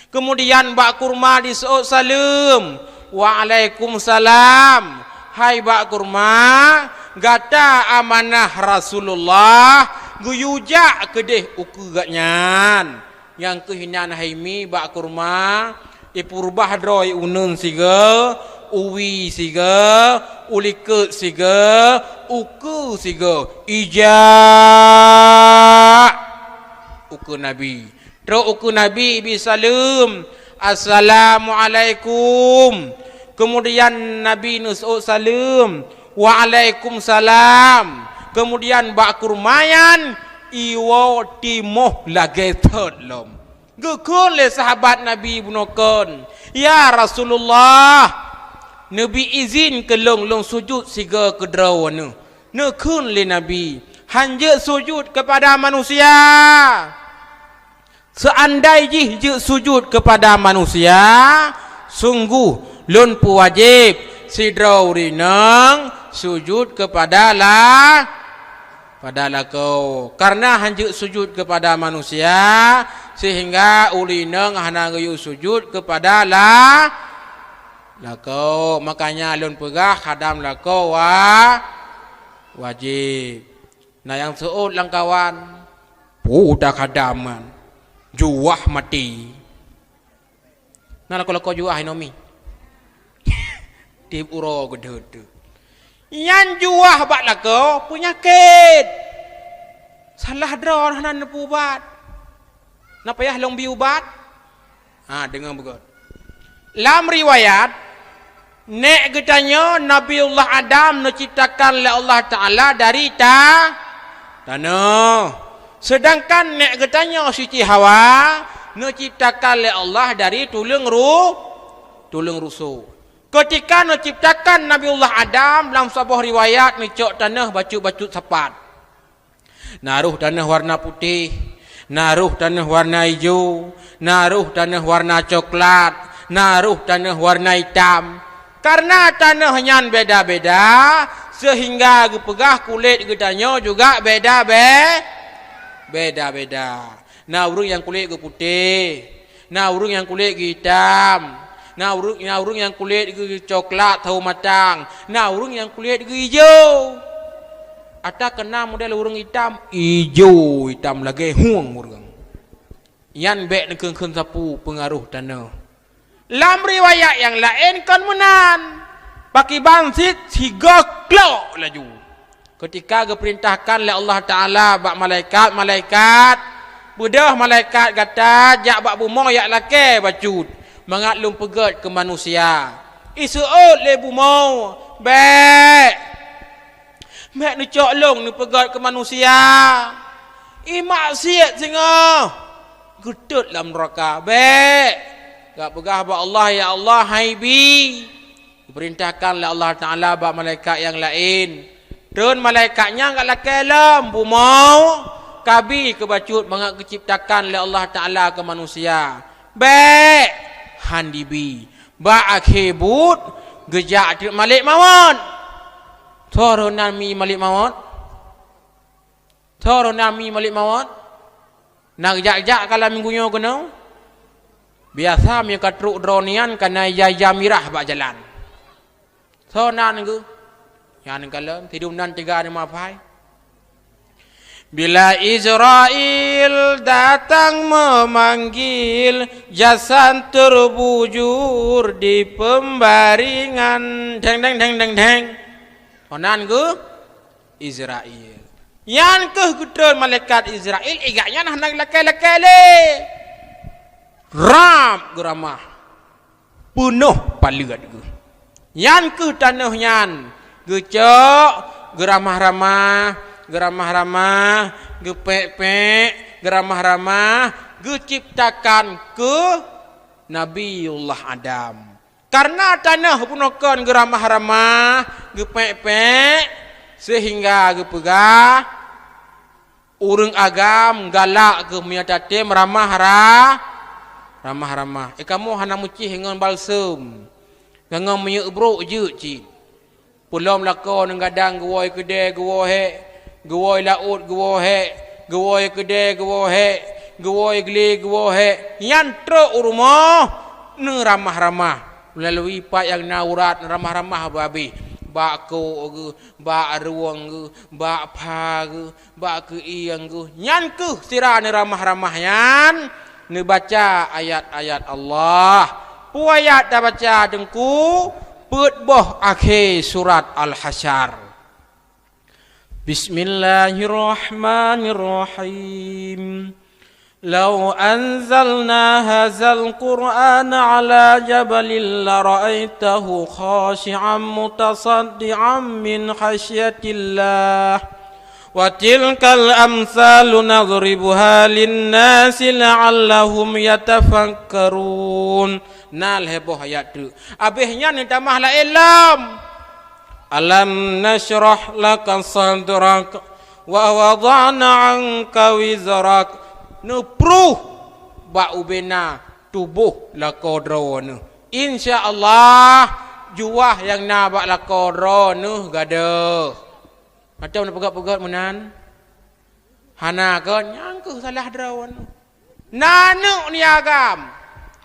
Keumudian bak kurma diseuôt saleuem, "Waalaikumsalam. Hai bak kurma, gata amanah Rasulullah geuyue jak keudeh ukeue geuhnyan." Nyang keuh inan hai mi bak kurma, ipeurubah droe uneun sigoe, uwie sigoe, ulikot sigoe, ukeue sigoe, ijak ukeue Nabi. Trok ukeue Nabi ibi saleuem, "Assalamualaikum." Keumudian Nabi neuseuôt saleuem, "Waalaikumsalam." Keumudian bak kurma nyan iwoe timoh lagée thot lom. Geukheun lé sahabat Nabi bunoe kon, "Ya Rasulullah, neubi izin keu lôn, lôn sujut sigoe keu droeneuh." Neukheun lé Nabi, "Hanjeuet sujut keupada manusia. Seuandai jih jeuet sujut keupada manusia, sunggoh lôn peuwajéb sidroe ureuëng inong sujut keupada la-, pada lakoe. Kareuna hanjeuet sujut keupada manusia, seuhingga ureuëng inong hana geuyue sujut keupada la-, lakoe. Makanya lôn peugah khadam lakoe wa-, wajéb." Na nyang seuôt lam kawan, "Peue ta khadam nyan? Juah maté." Na lakoe-lakoe juah inoe mi. Tieb uroe geudeuet. Nyan juah bak lakoe peunyakét. Salah droe hana neupeuubat. Na payah lôn bi ubat? Ha, deungoe beugét. Lam riwayat, nék geutanyoe Nabiullah Adam neuciptakan lé Allah Taala dari ta-, tanoh. Seudangkan nék geutanyoe Siti Hawa neuciptakan lé Allah dari tuleueng ru-, tuleueng rusok. Keutika neuciptakan Nabiullah Adam, lam saboh riwayat neucok tanoh bacut-bacut sapat. Na roh tanoh warna putéh, na roh tanoh warna ijo, na roh tanoh warna coklat, na roh tanoh warna itam. Kareuna tanoh nyan beda-beda, seuhingga geupeugah kulét geutanyoe juga beda-be-, beda-beda. Na ureuëng nyang kulét geuputéh, na ureuëng nyang kulét geuitam, na ureuëng, na ureuëng nyang kulét geucoklat saboh matang, na ureuëng nyang kulét geuijo. Ata keuna model ureuëng itam, ijo itam lagée hueng ureuëng. Nyan bék neukheun-kheun sapeue peungaroh tanoh. Lam riwayat nyang laén kon meunan, pakiban cit sigoe klok laju. Keutika geupeurintahkan lé Allah Taala bak malaikat-malaikat, "Beudôh malaikat gata jak bak bumoe jak lakée bacut, mangat lôn peugét keu manusia." Iseuôt lé bumoe, "Bék! Bék neucok lôn neupeugét keu manusia! Imaksiet singoh! Geutot lam nuraka! Bék!" Geupeugah bak Allah, "Ya Allah, han ibi!" Geupeurintahkan lé Allah Taala bak malaikat nyang laén. Treun malaikat nyan ka lakée lom bumoe, kabi keu bacut mangat geuciptakan lé Allah Taala keu manusia. Bék! Han dibi. Bak akhé buet, geujak teuk malek mawöt. Soe roh nan mi malek mawöt? Soe roh nan mi malek mawöt? Na geujak-jak ka lam minggu nyoe keunoe? Biasa meunyoe ka trok droe nyan ka na ija-ija mirah bak jalan. Soe nan geuh? Nyan kalon, sidum nan tiga ni mafai. Bila Israel datang memanggil, jasad terbujur di pembaringan. Deng, deng, deng, deng, deng. Soe nan geuh? Israel. Nyan keuh geutreun malaikat Israel, igat nyan hana lakée-lakée lé. Rab geuramah. Peunoh paleuet geuh. Nyan keuh tanoh nyan geucok, geuramah-ramah, geuramah-ramah, geupék-pék, geuramah-ramah, geuciptakan keu Nabiullah Adam. Kareuna tanoh bunoe kon geuramah-ramah, geupék-pék, seuhingga geupeugah, ureuëng agam galak keuh meunyoe tatem ramah ra-, ramah-ramah. Eh, kamoe hana meucih ngon balsem, ngon minyeuk brok jeuet cit. Peulom lakoe neugadang geuwoe keudée geuwoe hék, geuwoe laôt geuwoe hék, geuwoe keudée geuwoe hék, geuwoe glé geuwoe hék. Nyan trok u rumoh neuramah-ramah. Meulalu pat nyang na urat neuramah-ramah beu habéh. Bak kok geuh, bak rueng geuh, bak pha geuh, bak keuieng geuh. Nyan keuh sira neuramah-ramah nyan neubaca ayat-ayat Allah. Peue ayat tabaca Teungku? Peuet boh akhé surat Al-Hasyr. Bismillahirrahmanirrahim. Lau anzalna hadzal Qur'ana 'ala jabalin lara'aitahu khasyi'an mutasaddi'an min khasyatillah. Wa tilkal amsalu nadribuha lin-nasi la'allahum yatafakkarun. Na lhée boh ayat teuk. Abéh nyan neutamah laén lom. Alam nasyrah laka sadrak wa wada'na 'anka wizrak. Neupruh bak ubena tuboh lakoe droeneuh. Insya Allah, juah nyang na bak lakoe droeneuh gadôh. Mantong neupeugét-peugét meunan? Hana kon, nyan keuh salah droeneuh. Na aneuk ni agam.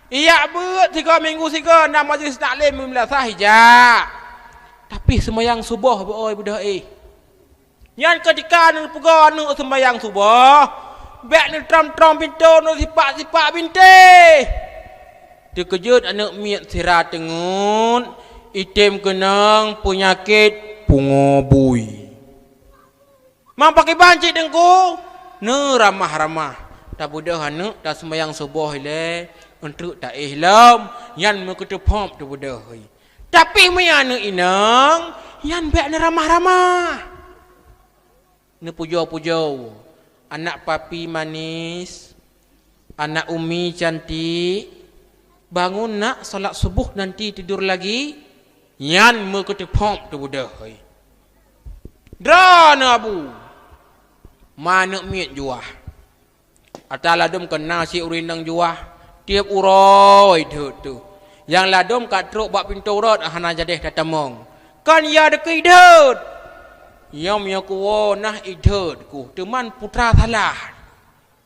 Ijak beuet sigoe minggu sigoe na majlis taklim meumeudasah ijak. Tapi seumayang suboh beu-oi beudôh éh. Nyan keutika neupeugoe aneuk seumayang suboh, bék neutrom-trom pintoe neusipak-sipak bintéh. Teukeujot aneuk miet sira teungeut, item keunong peunyakét pungo bui. Mang pakriban cit Teungku? Neuramah-ramah. Tabeudôh aneuk taseumayang suboh ilée, eunteuk taéh lom, nyan meukeuteuphom tabeudôh. Tapi meunyoe aneuk inong, nyan bék neuramah-ramah. Neupujoe-pujoe, "Anak papi manis, anak umi cantik, bangun nak, salat suboh nanti tidur lagi." Nyan meukeuteuphom tabeudôh. Droeneuh abu, ma aneuk miet juah. Ata ladôm keuna si ureuëng inong juah, tieb uroe idhôt teuh. Nyang ladôm ka trok bak pintoe rot hana jadeh tatamong. Kon ya deukeu idhôt. Nyoe meunyoe kuwoe nah idhôt ku, teuman putra salah.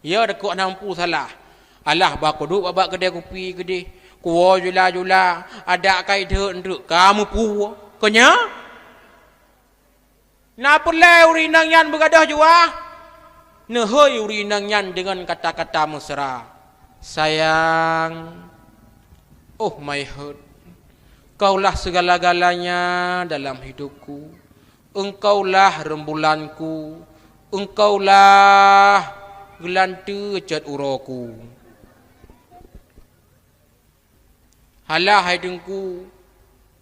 Ya deukeu hana mampu salah. Alah ba kuduek bak keudée kupi keudeh, kuwoe jula-jula, adak ka idhôt eunteuk ka meupuwoe. Kon nyan? Na peureulée ureuëng inong nyan beugadôh juah? Neuhôi ureuëng inong nyan deungon kata-kata mesra, "Sayang, oh my heart, kaulah segala-galanya dalam hidupku. Engkaulah rembulanku, engkaulah geulanteue cot uroeku. Halah hai Teungku,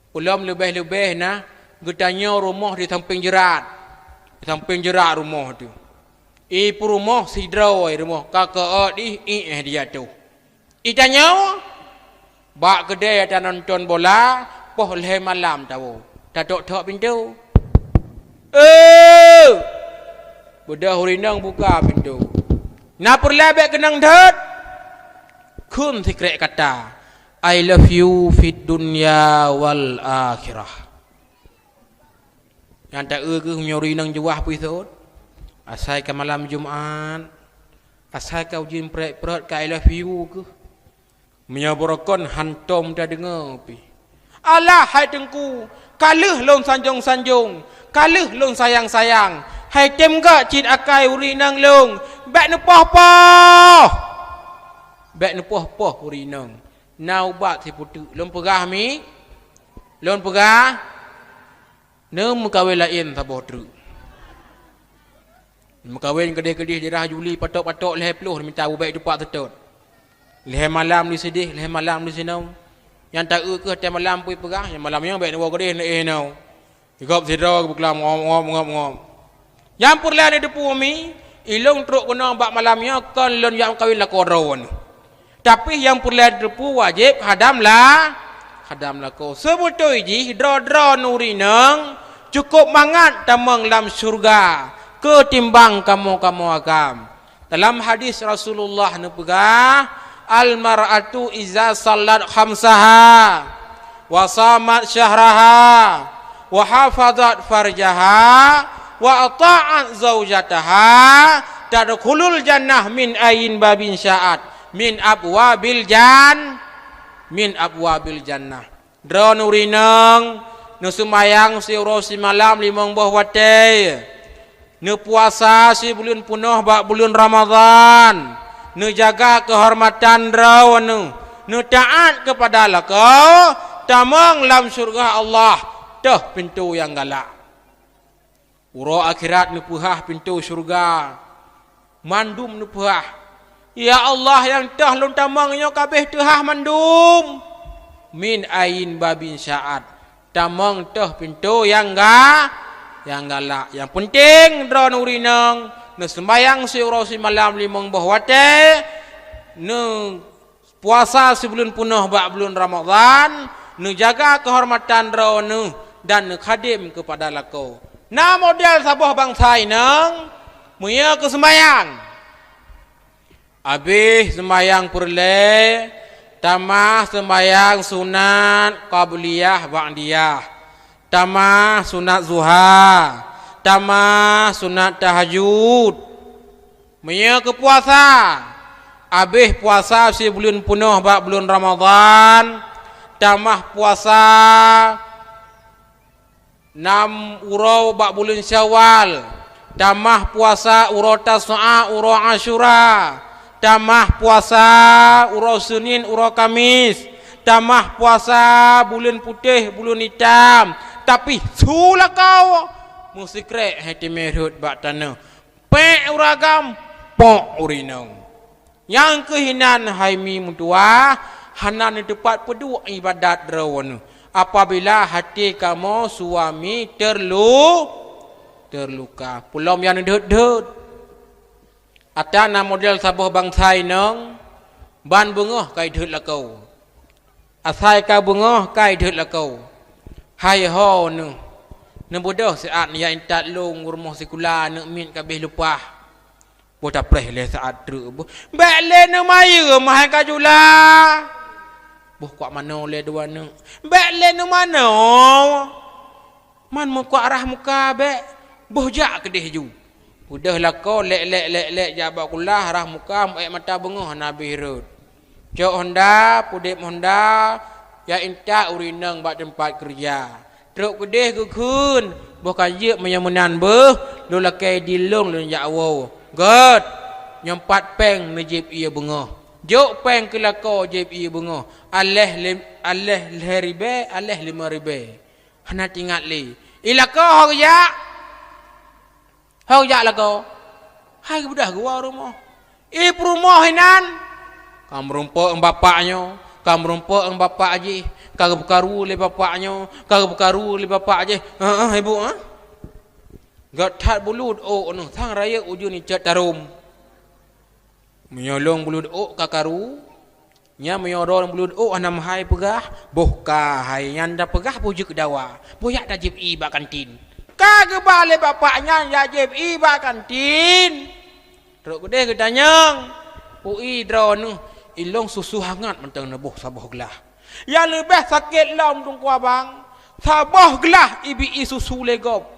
peulom leubeh-leubeh na geutanyoe rumoh di sampéng jeurat, di sampéng jeurat rumoh teuh. I peurumoh sidroe rumoh ka keuôt ih, iéh di ateueh. Itanyoe bak keudè tanonton bola, poh lhèe malam tawoe, tatok-tok pintoe. "Eh!" Beudôh ureueng inong buka pintoe. Na peureulèe bèk keunong deuet. Kheun sikrek kata, "I love you fid dunya wal akhirah." Nyang ta-eu kheueh meunyoe ureueng inong jeuwah peue sot, asai ka malam Jumat, asai ka ujeuen prèt-prèt ka I love you kheueh. Meunyoe beurokon hantom tadeungoe pih. Alah hai Teungku, ka lheueh lôn sanjong-sanjong, ka lheueh lôn sayang-sayang. Hai tem gak cit akai ureueng inong lôn, bèk neupoh-poh. Bèk neupoh-poh ureueng inong. Na ubat sipeuteuk. Lôn peugah mi? Lôn peugah? Neumeukawen laén saboh treuk. Meukawen keudeh-keudeh di daerah Juli, patok-patok lhèe ploh mita bubèk tupak seutôt. Lhèe malam di sideh, lhèe malam di sinoe. Nyang ta-eu kheueh watèe malam pih peugah, nyang malam nyoe bèk neuwoe keudeh neuéh inoe. Gob sidroe geupeukeulamu ngop, ngop, ngop, ngop. Nyang peureulèe neuteupeue mi, ilôn trok keunoe bak malam nyoe kon lôn jak meukawen lakoe droeneuh. Tapi nyang peureulèe teupeu wajéb hadam la-, hadam lakoe. Seubeutôi jih droe-droe ureueng inong cukôp mangat tamong lam syeuruga keutimbang kamoe-kamoe agam. Dalam hadis Rasulullah neupeugah, "Al-mar'atu iza sallat khamsaha, wa shamat syahraha, wa hafazat farjaha, wa ata'at zaujataha, tadkhulul jannah min ayyin babin sya'at, min abwabil jan-, min abwabil jannah." Droeneuh ureueng inong, neuseumayang siuroe simalam limong boh watèe. Neupuasa sibuleuen peunoh bak buleuen Ramadhan. Neujaga keuhormatan droeneuh. Neutaát keupada lakoe, tamong lam syeuruga Allah, toh pintoe nyang galak. Uroe akhirat neupeuhah pintoe syeuruga. Mandum neupeuhah. Ya Allah, nyang toh lôn tamong nyoe ka abéh teuhah mandum. Min ayyin babin sya'at. Tamong toh pintoe nyang ga-, nyang galak. Nyang peunteng droeneuh ureueng inong, neuseumayang siuroe simalam limong boh watèe, neupuasa sibuleuen peunoh bak buleuen Ramadhan, neujaga keuhormatan droeneuh dan neukhadém keupada lakoe. Na model saboh bansa inong, meunyoe keu seumayang. Abéh seumayang peureulèe, tamah seumayang sunat qabliyah ba'diyah, tamah sunat zuha, tamah sunat tahajud. Meunyoe keu puasa, abéh puasa sibuleuen peunoh bak buleuen Ramadhan, tamah puasa nam uroe bak buleuen Syawal, tamah puasa uroe Tasu'a, uroe Asyura, tamah puasa uroe Seunin, uroe Kamis, tamah puasa buleuen putéh, buleuen itam, tapi su lakoe meusikrek hai teumé rhot bak tanoh. Pék ureueng agam, pok ureueng inong. Nyang keuh inan hai mi meutuwah, hana neuteupat peuduek iébadat droeneuh, apabila até kamoe suami terlu-, terluka. Peulom nyang neudhôt-dhôt. Ata na model saboh bansa inong, ban beungoh ka idhôt lakoe. Asai ka beungoh ka idhôt lakoe. Hai ho neuh, neubeudôh siat jak intat lôn u rumoh sikula aneuk miet ka abéh leupah. Boh tapreh lé siat treuk boh. Bèk lé neumayeue meuhai ka jula. Boh kuak manoe lé dua aneuk. Bèk lé neumanoe. Man meukuak rhah muka bèk, boh jak keudeh ju. Peudeuh lakoe lèk-lèk lèk-lèk jak bak kulah rhah muka meu-ék mata beungoh hana abéh rhot. Cok honda, peudép honda, jak intat ureueng inong bak teumpat keureuja. Trok keudeh geukheun, boh ka jeuet meunyoe meunan beuh, lôn lakèe di lôn lôn jak woe. Gèt, nyoe pat péng neujieb ié beungoh. Jok péng keu lakoe jieb ié beungoh. Aléh lim-, aléh lhèe ribèe, aléh limong ribèe. Hana teuingat lé. I lakoe ho geujak, ho geujak lakoe. Hai geubeudôh geuwoe rumoh. I peurumoh inan, ka meurumpok ngon bapak nyoe, ka meurumpok ngon bapak jih, ka geupeukaru lé bapak nyoe, ka geupeukaru lé bapak jih. Heeh, ibu, ha? Gét that bulut ôk neuh, sang rayeuk ujeuen icet tarom. Meunyoe lôn bulut ôk ka karu, nyan meunyoe droeneuh bulut ôk hana meuhai peugah, boh ka hai nyan tapeugah boh jeuet dawa, boh yak tajieb ié bak kantin. Ka geuba lé bapak nyan yak jieb ié bak kantin. Trok keudeh geutanyong, "Ui droeneuh, ilôn susu hangat mantong neuboh saboh glah." Nyang leubeh sakét lom Teungku Abang, saboh glah ibi ié susu lé gob.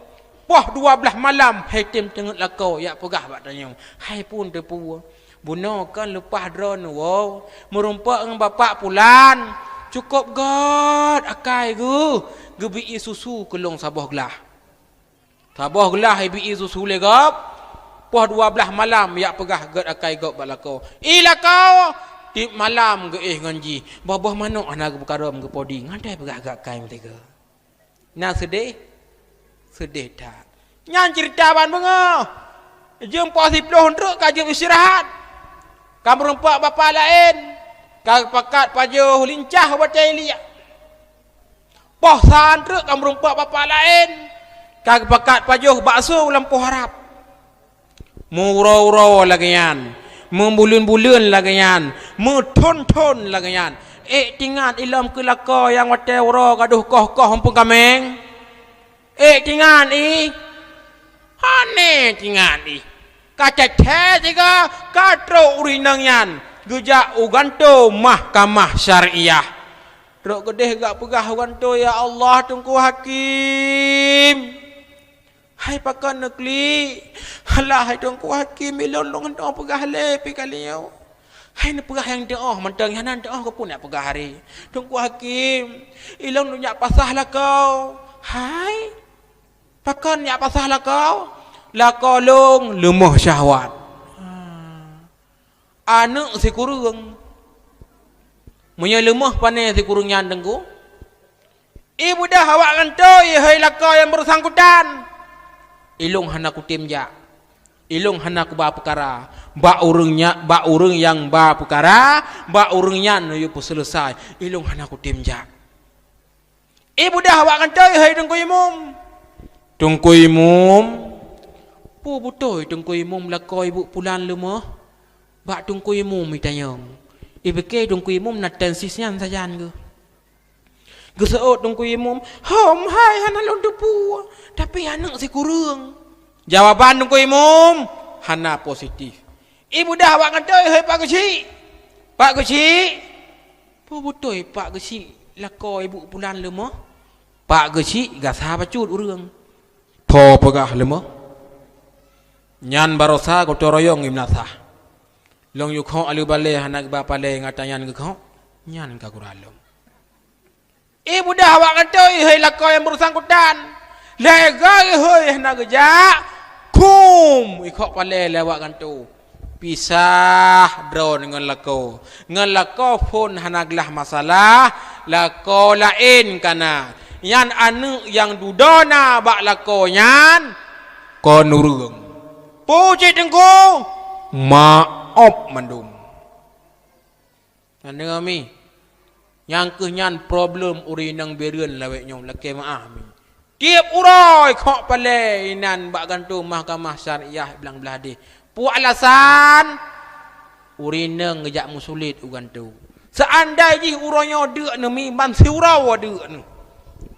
Poh dua blaih malam hai tem teungeut lakoe yak peugah bak tanyoe, "Hai phon teupeu, bunoe kan leupah droeneuh woe meurumpok ngon bapak pulan, cukôp gét akai geuh geubi ié susu keu lôn saboh glah." Saboh glah ibi ié susu lé gob, poh dua blaih malam yak peugah gét akai gob bak lakoe. I lakoe, tiep malam geuéh ngon jih, boh-boh manok hana geupeukarom geupodi, ngadai peugah gét akai meusigoe. Na seudeh? Seudeh that. Nyan ceurita ban beungoh. Jeuem poh siploh treuk ka jeuem istirahat. Ka meurumpok bapak laén, ka geupakat pajoh lincah watèe liek. Poh sa treuk ka meurumpok bapak laén, ka geupakat pajoh bakso lampôh harab. Meuuroe-uroe lagèe nyan, meubuleuen-buleuen lagèe nyan, meuthon-thon lagèe nyan. Ék tingat ilom keu lakoe nyang watèe uroe gadôh koh-koh umpung kaméng? Ék tingat ih? Hana tingat ih. Ka thèe-thèe sigoe ka trok ureueng inong nyan geujak u gantoe mahkamah syariah. Trok keudeh geupeugah u gantoe, "Ya Allah, Teungku Hakim, hai pakon neuklik? Alah, hai Teungku Hakim, ilôn lôn hana peugah lé pih kali nyoe. Hai neupeugah nyang teu'oh mantong, nyang hana teu'oh keupeue nak peugah aré. Teungku Hakim, ilôn neujak pasah lakoe." "Hai, pakon neujak pasah lakoe?" "Lakoe lôn leumoh syahwat." Aneuk sikureueng. Meunyoe leumoh pané sikureueng nyan, Teungku? Ibeudôh awak gantoe, hai lakoe nyang beusangkutan. Ilôn hana kutem jak. Ilôn hana kuba peukara. Bak ureueng nya, bak ureueng nyang ba peukara, bak ureueng nyan neuyue peuseuleusai. Ilôn hana kutem jak. Ibeudôh awak gantoe, hai Teungku Imum. Teungku Imum, peue beutôi Teungku Imum lakoe ibu pulan leumoh? Bak Teungku Imum itanyong. Ipike Teungku Imum na tensis nyan sajan geuh. Geuseuôt Teungku Imum, "Hom hai, hana lôn teupeu, tapi aneuk sikureueng." Jawaban Teungku Imum hana positif. Ibeudôh awak gantoe, hai Pak Geuchik. Pak Geuchik, peue beutôi Pak Geuchik lakoe ibu pulan leumoh? Pak Geuchik gasa bacut ureueng. Tho peugah leumoh. Nyan barosa gotong royong imeunasah. Lôn yue khok aleue balée hana geuba palée ngon ata nyan geukhok, nyan ka gura lom. Ibeudôh awak gantoe, hai lakoe nyang beusangkutan. Lhée goe hôi hana geujak, khum ikhok palée lé awak gantoe. Pisah droe ngon lakoe. Ngon lakoe phon hana glah masalah, lakoe laén ka na. Nyan aneuk nyang dudoe na bak lakoe nyan kon ureueng. Peue cit Teungku? Maoh mandum. Nyan deungoe mi. Nyang kheueh nyan problem ureueng inong Bireuen lawét nyoe, lakée meuáh mi. Tieb uroe khok palée inan bak gantoe mahkamah syariah blang blaih deh. Peue alasan? Ureueng inong geujak meusulet u gantoe. Seandai jih uroe nyoe deuk neuh mi, ban siuroe deuk neuh.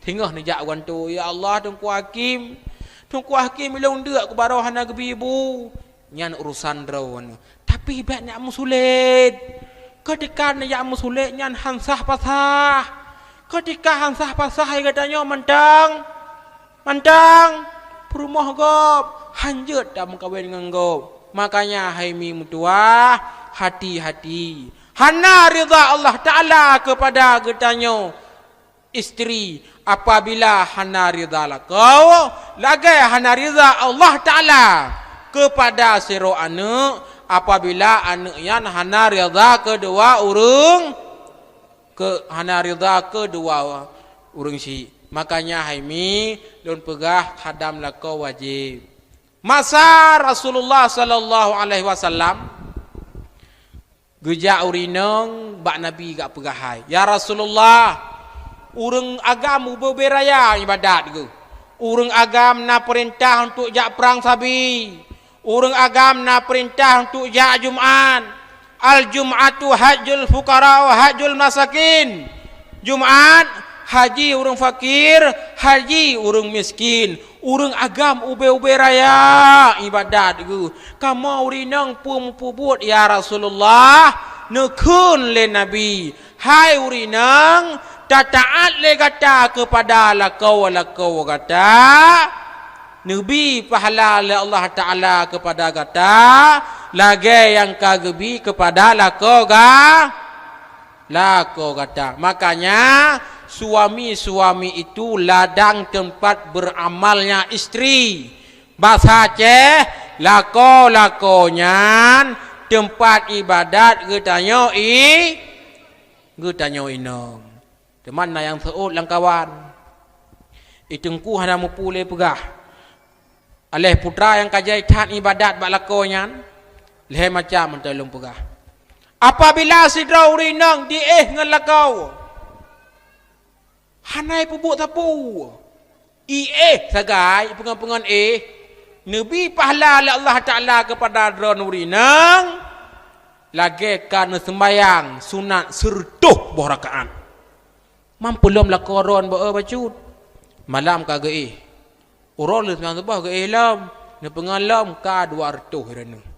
Singoh neujak u gantoe, "Ya Allah, Teungku Hakim, Teungku Hakim, ilôn deuk kubaroe hana geubi bu." Nyan urosan droeneuh. Tapi bék neujak meusulet. Keutika neujak meusulet nyan han sah pasah. Keutika han sah pasah, hai gata nyoe mantong, mantong peurumoh gob, han jeuet tameukawen ngon gob. Makanya hai mi meutuwah, hati-hati. Hana ridha Allah Taala keupada gata nyoe. Istri, apabila hana ridha lakoe, lagée hana ridha Allah Taala keupada sidroe aneuk, apabila aneuk nyan hana ridha keudua ureueng, keu, hana ridha keudua ureueng syiek. Makanya hai mi, lôn peugah khadam lakoe wajéb. Masa Rasulullah sallallahu alaihi wasallam, geujak ureuëng inong bak Nabi geujak peugah hai, "Ya Rasulullah, ureuëng agam ubé-ubé raya ibadat geuh. Ureuëng agam na peurintah untuk jak prang sabi. Ureuëng agam na peurintah untuk jak Jumat. Al-Jum'atu hajjul fuqara wa hajjul masakin." Jumat, haji ureuëng fakir, haji ureuëng miskin. Ureuëng agam ubé-ubé raya ibadat geuh. Kamoe ureuëng inong peue mupeubuet, ya Rasulullah? Neukheun lé Nabi, "Hai ureuëng inong, tataát lé gata keupada lakoe-lakoe gata, neubi pahala lé Allah Taala keupada gata lagée nyang ka geubi keupada lakoe ga-, lakoe gata." Makanya, suami-suami itu ladang tempat beramalnya istri. Basa Aceh, lakoe-lakoe nyan teumpat ibadat geutanyoe i-, geutanyoe inong. Teuma na nyang seuôt lam kawan. I teungku hana mupu lé peugah. Aléh putra nyang ka jai that ibadat bak lakoe nyan, lhée macam mantong lôn peugah. Apabila sidroe ureuëng inong diéh ngon lakoe, hana ipeubuet sapeue. Iéh sagai, peungon-peungon éh, neubi pahala lé Allah Taala keupada droe ureuëng inong lagée ka neuseumbayang sunat sireutôh boh rakaat. Mampôh lom lakoe droe beu bacut. Malam ka geuéh. Uroe lheueh seumbayang suboh geuéh lom, neupeungon lom ka dua reutôh droeneuh.